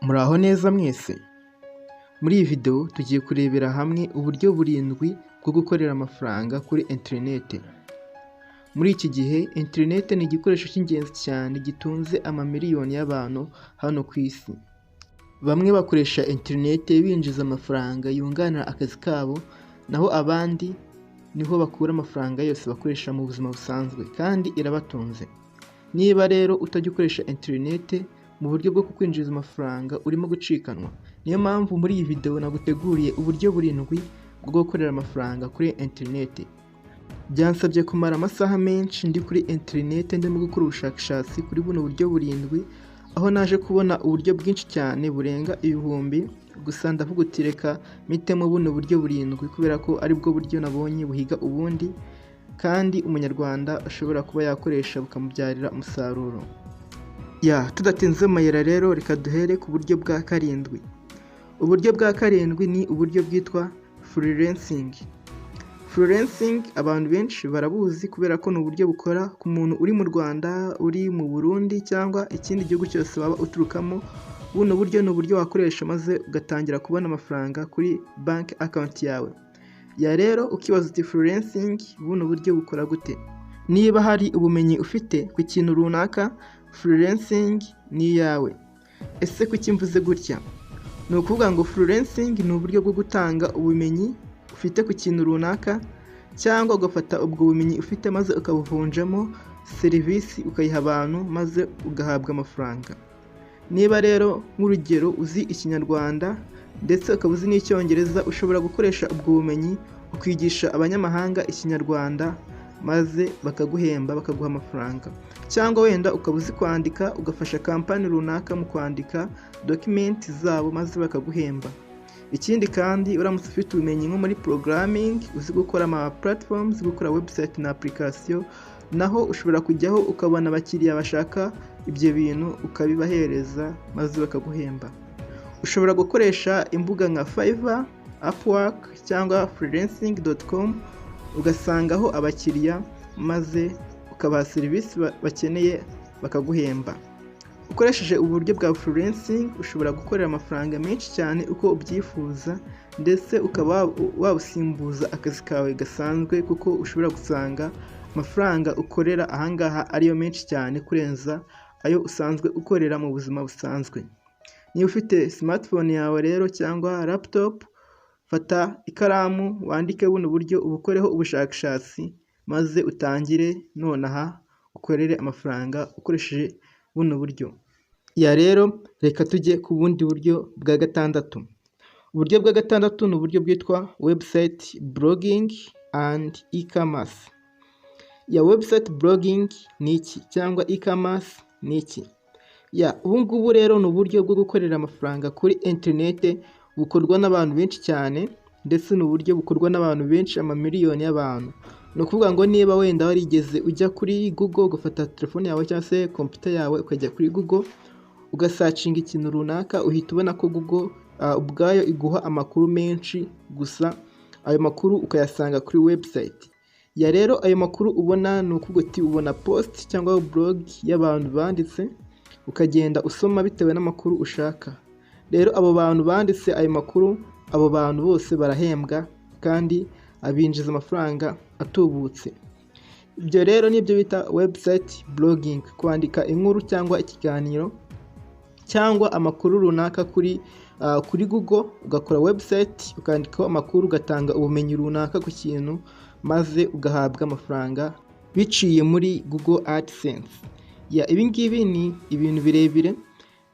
Muraho neza mwese? Muri iyi video tugiye kurebera hamwe uburyo burindwi bwo gukorera amafaranga kuri interineti. Muri iki gihe interineti ni igikoresho cy'ingenzi cyane gitunze amamiliyoni y'abantu hano ku isi. Bamwe bakoresha interineti binjiza amafaranga yunganira akazi kabo, naho abandi niho bakura amafaranga yose bakoresha mu buzima busanzwe kandi irabatunze. Niba rero utajya ukoresha interineti mu buryo bwo kukwinjiriza amafaranga, urimo gucikanwa. Niyo mpamvu muri iyi video naguteguriye uburyo burindwi bwo gukorera amafaranga kuri interineti. Byansabye kumara amasaha menshi ndi kuri interineti ndimo gukora ubushakashatsi kuri buno buryo burindwi, aho naje kubona uburyo bwinshi cyane burenga ibihumbi, gusa ndavuga uti reka mpitemo buno buryo burindwi kubera ko aribwo buryo nabonye buhiga ubundi kandi umunyarwanda ashobora kuba yakoresha bukamubyarira umusaruro. Ya, tudatinze mu mayira rero, reka duhere ku buryo bwa karindwi. Uburyo bwa karindwi ni uburyo bwitwa freelancing. Freelancing abantu benshi barabuzi kubera ko ni uburyo bukora ku muntu uri mu Rwanda, uri mu Burundi cyangwa ikindi gihugu cyose waba uturukamo. Buno buryo ni uburyo wakoresha maze ugatangira kubona amafaranga kuri bank account yawe. Ya, rero ukibaza uti freelancing buno buryo bukora gute? Niba hari ubumenyi ufite ku kintu runaka, freelancing ni iyawe. Ese kuki mvuze gutya? Ni ukuvuga ngo freelancing ni uburyo bwo gutanga ubumenyi ufite ku kintu runaka, cyangwa ugafata ubwo bumenyi ufite maze ukabuvunjamo serivisi ukayiha abantu maze ugahabwa amafaranga. Niba rero nk'urugero uzi Ikinyarwanda ndetse ukaba uzi n'Icyongereza, ushobora gukoresha ubwo bumenyi ukigisha abanyamahanga Ikinyarwanda maze bakaguhemba, bakaguha amafaranga. Cyangwa wenda ukaba uzi kwandika, ugafasha kampani runaka mu kwandika document zabo maze bakaguhemba. Ikindi kandi, uramutse ufite ubumenyi nko muri programming, uzi gukora ama platforms, uzi gukora website na application, naho ushobora kujyaho ukabona abakiriya bashaka ibyo bintu, ukabibahereza maze bakaguhemba. Ushobora gukoresha imbuga nka Fiverr, Upwork cyangwa freelancing.com, ugasangaho abakiriya maze ukabaha serivisi bakeneye bakaguhemba. Ukoresheje uburyo bwa freelancing ushobora gukorera amafaranga menshi cyane uko ubyifuza, ndetse ukaba wabusimbuza akazi kawe gasanzwe, kuko ushobora gusanga amafaranga ukorera ahangaha ariyo menshi cyane kurenza ayo usanzwe ukorera mu buzima busanzwe. Niba ufite smartphone yawe rero cyangwa laptop, fata ikaramu wandike buno buryo, ubukoreho ubushakashatsi maze utangire nonaha ukorere amafaranga ukoresheje buno buryo. Ya, rero reka tujye ku bundi buryo bwa gatandatu. Uburyo bwa gatandatu ni uburyo bwitwa website blogging and e-commerce. Ya, website blogging ni iki cyangwa e-commerce ni iki? Ya, ubu ngubu rero ni uburyo bwo gukorera amafaranga kuri interineti bukorwa n'abantu benshi cyane, ndetse ni uburyo bukorwa n'abantu benshi, amamiliyoni y'abantu. Ni ukuvuga ngo niba wenda warigeze ujya kuri Google, ugafata telefone yawe cyangwa se computer yawe ukajya kuri Google ugasearchinga ikintu runaka, uhita ubona ko Google ubwayo iguha amakuru menshi, gusa ayo makuru ukayasanga kuri website. Ya, rero ayo makuru ubona ni ukuvuga uti ubona post cyangwa blog y'abantu banditse, ukagenda usoma bitewe n'amakuru ushaka. Rero abo bantu banditse ayo makuru, abo bantu bose barahembwa kandi abinjiza amafaranga atubutse. Ibyo rero nibyo bita website blogging, kwandika inkuru cyangwa ikiganiro cyangwa amakuru runaka kuri Google, ugakora website ukandikaho amakuru, ugatanga ubumenyi runaka ku kintu maze ugahabwa amafaranga biciye muri Google AdSense. Ya, ibi ngibi ni ibintu birebire,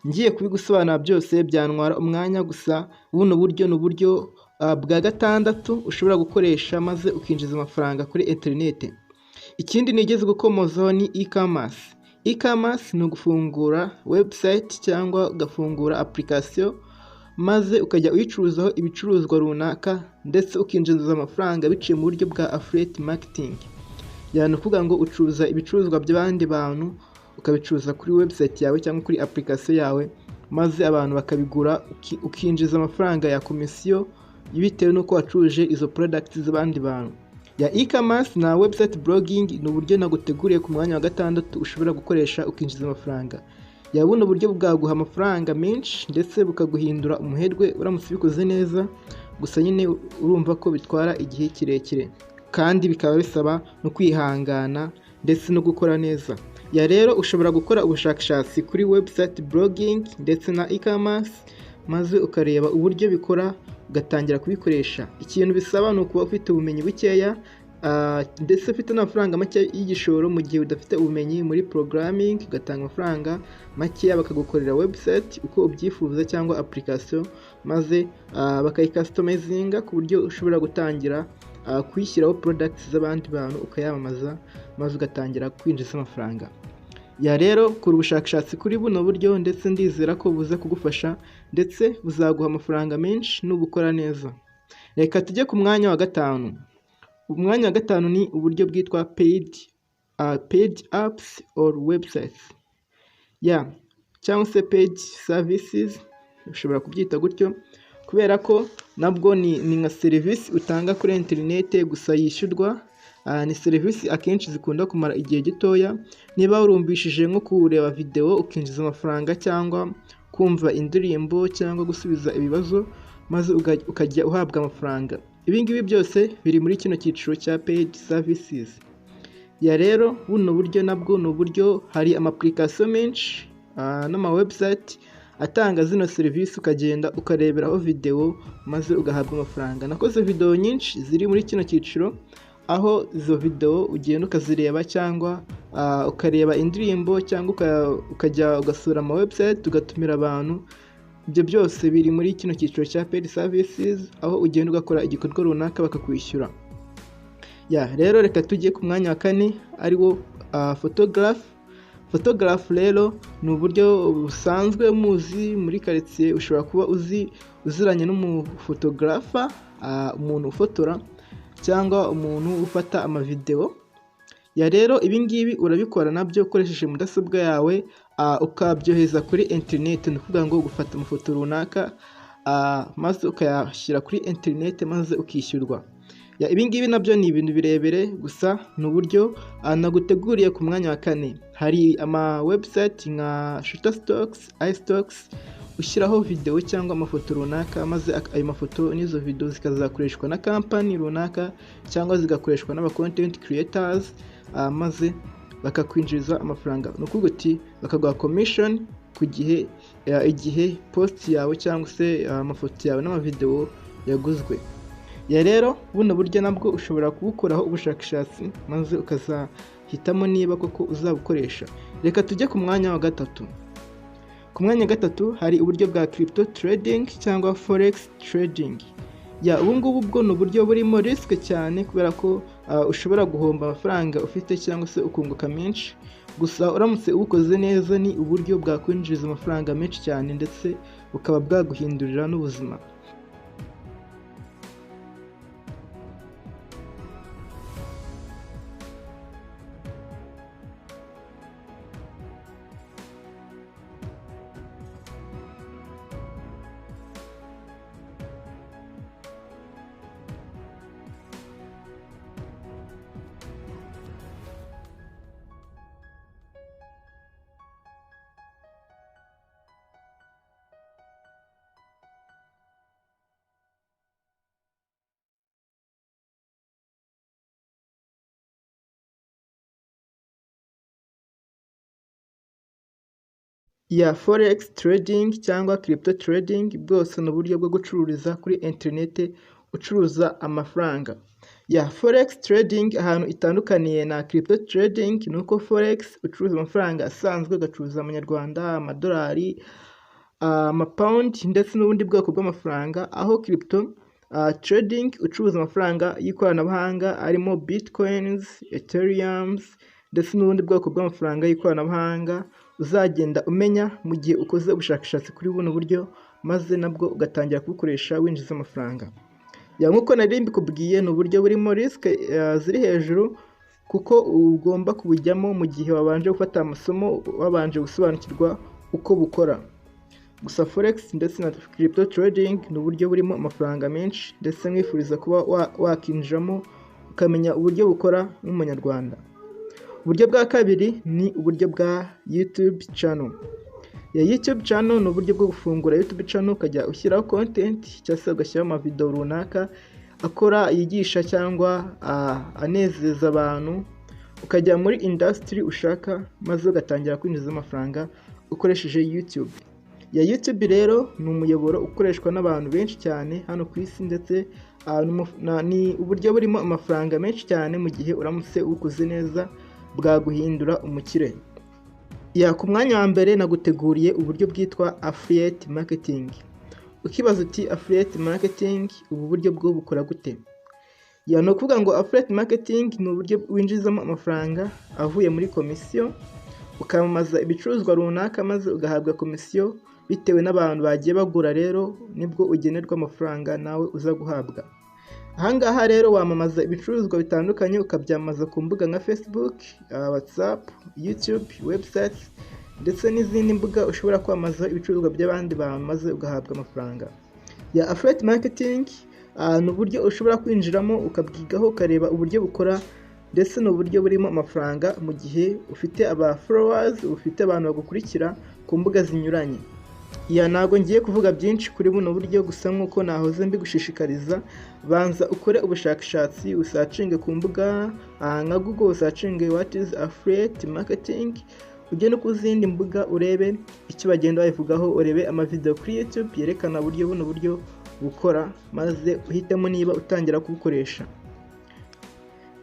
ngiye kubigusobanura byose byantwara umwanya, gusa buno buryo ni uburyo bwa gatandatu ushobora gukoresha maze ukinjiza amafaranga kuri interineti. Ikindi nigeze gukomozaho ni e-commerce. E-commerce ni ugufungura website cyangwa ugafungura application maze ukajya uyicuruzaho ibicuruzwa runaka, ndetse ukinjiza amafaranga biciye mu buryo bwa affiliate marketing. Ya, ni ukuvuga ngo ucuruza ibicuruzwa by'abandi bantu, ukabicuruza kuri website yawe cyangwa kuri application yawe, maze abantu bakabigura, ukinjiza amafaranga ya komisiyo bitewe n'uko wacuruje izo products z'abandi bantu. Ya, e-commerce na website blogging ni uburyo naguteguriye ku mwanya wa gatandatu ushobora gukoresha ukinjiza amafaranga. Ya buno buryo bwaguha amafaranga menshi ndetse bukaguhindura umuherwe uramutse ubikoze neza, gusa nyine urumva ko bitwara igihe kirekire kandi bikaba bisaba no kwihangana ndetse no gukora neza. Ya rero ushobora gukora ubushakashatsi kuri website blogging ndetse na e-commerce, maze ukareba uburyo bikora ugatangira kubikoresha. Ikintu bisaba ni ukuba ufite ubumenyi bukeya ndetse ufite n'amafaranga make y'igishoro. Mu gihe udafite ubumenyi muri programming, ugatanga amafaranga makeya bakagukorera website uko ubyifuza cyangwa application, maze bakayikustomizinga ku buryo ushobora gutangira kuyishyiraho products z'abandi bantu ukayamamaza, maze ugatangira kwinjiza amafaranga. Ya rero kora ubushakashatsi kuri buno buryo ndetse ndizera ko buza kugufasha ndetse buzaguha amafaranga menshi nubukora neza. Reka tujye ku mwanya wa gatanu. Umwanya wa gatanu ni uburyo bwitwa paid apps or websites, ya cyangwa se paid services, ushobora kubyita gutyo kubera ko nabwo ni nka serivisi utanga kuri interinete gusa yishyurwa. Ni serivisi akenshi zikunda kumara igihe gitoya. Niba warumvishije nko kureba videwo ukinjiza amafaranga, cyangwa kumva indirimbo, cyangwa gusubiza ibibazo maze ukajya uhabwa amafaranga, ibi ngibi byose biri muri kino cyiciro cya paid services. Ya rero buno buryo nabwo ni uburyo, hari ama application menshi n'ama website atanga zino serivisi, ukagenda ukareberaho videwo maze ugahabwa amafaranga. Nakoze videwo nyinshi ziri muri kino cyiciro, aho izo videwo ugenda ukazireba cyangwa ukareba indirimbo, cyangwa ukajya ugasura ama website ugatumira abantu. Ibyo byose biri muri kino cyiciro cya paid services, aho ugenda ugakora igikorwa runaka bakakwishyura. Ya rero reka tujye ku mwanya wa kane, ariwo photograph. Photograph rero ni uburyo busanzwe muzi muri karitsiye, ushobora kuba uzi uziranye n'umufotogarafa, umuntu ufotora cyangwa umuntu ufata amavidewo. Ya rero ibi ngibi urabikora nabyo ukoresheje mudasobwa yawe, ukabyohereza kuri interineti. Ni ukuvuga ngo gufata amafoto runaka maze ukayashyira kuri interineti maze ukishyurwa. Ya ibi ngibi nabyo ni ibintu birebire, gusa ni uburyo naguteguriye ku mwanya wa kane. Hari ama website nka Shutterstock, iStock, ushyiraho videwo cyangwa amafoto runaka, maze ayo mafoto n'izo videwo zikazakoreshwa na kampani runaka cyangwa zigakoreshwa n'aba content creators, maze bakakwinjiriza amafaranga. Ni ukuvuga uti bakaguha commission ku gihe igihe post yawe cyangwa se amafoto yawe n'amavidewo yaguzwe. Ya rero buno buryo nabwo ushobora kubukoraho ubushakashatsi maze ukazahitamo niba koko uzabukoresha. Reka tujye ku mwanya wa gatatu. Ku mwanya wa gatatu hari uburyo bwa crypto trading cyangwa forex trading. Ya ubu ngubu bwo ni uburyo burimo risk cyane, kubera ko ushobora guhomba amafaranga ufite cyangwa se ukunguka menshi. Gusa uramutse ubukoze neza ni uburyo bwakwinjiriza amafaranga menshi cyane ndetse bukaba bwaguhindurira n'ubuzima. Ya forex trading cyangwa crypto trading bwose ni uburyo bwo gucururiza kuri interineti ucuruza amafaranga. Ya forex trading ahantu itandukaniye na crypto trading ni uko forex ucuruza amafaranga asanzwe, ugacuruza amanyarwanda, amadolari, amapawundi ndetse n'ubundi bwoko bw'amafaranga, aho crypto trading ucuruza amafaranga y'ikoranabuhanga arimo bitcoins, ethereums ndetse n'ubundi bwoko bw'amafaranga y'ikoranabuhanga uzagenda umenya mu gihe ukoze ubushakashatsi kuri buno buryo, maze nabwo ugatangira kubukoresha winjiza amafaranga. Ya nk'uko nari mbikubwiye ni uburyo burimo risk ziri hejuru, kuko ugomba kubujyamo mu gihe wabanje gufata amasomo, wabanje gusobanukirwa uko bukora. Gusa forex ndetse na crypto trading ni uburyo burimo amafaranga menshi, ndetse mwifuriza kuba wakinjiramo ukamenya uburyo bukora nk'umunyarwanda. Uburyo bwa kabiri ni uburyo bwa YouTube channel. Ya YouTube channel ni uburyo bwo gufungura YouTube channel ukajya ushyiraho content cyangwa se ugashyiraho amavideo runaka akora, yigisha cyangwa anezeza abantu, ukajya muri industry ushaka maze ugatangira kwinjiza amafaranga ukoresheje YouTube. Ya YouTube rero ni umuyoboro ukoreshwa n'abantu benshi cyane hano ku isi, ndetse ni uburyo burimo amafaranga menshi cyane mu gihe uramutse ubukoze neza bwaguhindura umukire. Ya ku mwanya wa mbere naguteguriye uburyo bwitwa affiliate marketing. Ukibaza uti affiliate marketing ubu buryo bwo bukora gute? Ya ni ukuvuga ngo affiliate marketing ni uburyo winjizamo amafaranga avuye muri komisiyo, ukamamaza ibicuruzwa runaka maze ugahabwa komisiyo bitewe n'abantu bagiye bagura, rero nibwo ugenerwa amafaranga nawe uza guhabwa. Ahangaha rero wamamaza ibicuruzwa bitandukanye, ukabyamamaza ku mbuga nka Facebook, WhatsApp, YouTube, websites ndetse n'izindi mbuga ushobora kwamamaza ibicuruzwa by'abandi bantu maze ugahabwa amafaranga. Ya affiliate marketing ni uburyo ushobora kwinjiramo ukabwigaho, ukareba uburyo bukora, ndetse ni uburyo burimo amafaranga mu gihe ufite aba followers, ufite abantu bagukurikira ku mbuga zinyuranye. Ya ntabwo ngiye kuvuga byinshi kuri buno buryo, gusa nk'uko nahoze mbigushishikariza, banza ukore ubushakashatsi, usearchinge ku mbuga nka Google, usearchinge what is affiliate marketing, ujye no ku zindi mbuga urebe icyo bagenda babivugaho, urebe amavideo kuri YouTube yerekana uburyo buno buryo bukora, maze uhitemo niba utangira kubukoresha.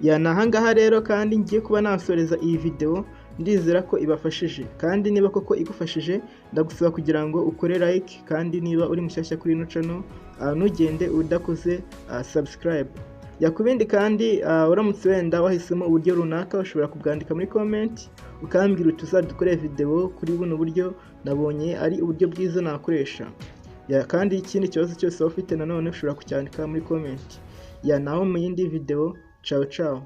Ya ni ahangaha rero kandi ngiye kuba nasoreza iyi video, ndizera ko ibafashije, kandi niba koko igufashije ndagusaba kugira ngo ukore like, kandi niba uri mushyashya kuri ino channel ntugende udakoze subscribe. Ya ku bindi kandi, uramutse wenda wahisemo uburyo runaka ushobora kubwandika muri comment ukambwira uti uzadukore video kuri buno buryo, nabonye ari uburyo bwiza nakoresha. Ya kandi ikindi kibazo cyose waba ufite nanone ushobora kucyandika muri comment. Ya naho mu yindi video, ciao ciao.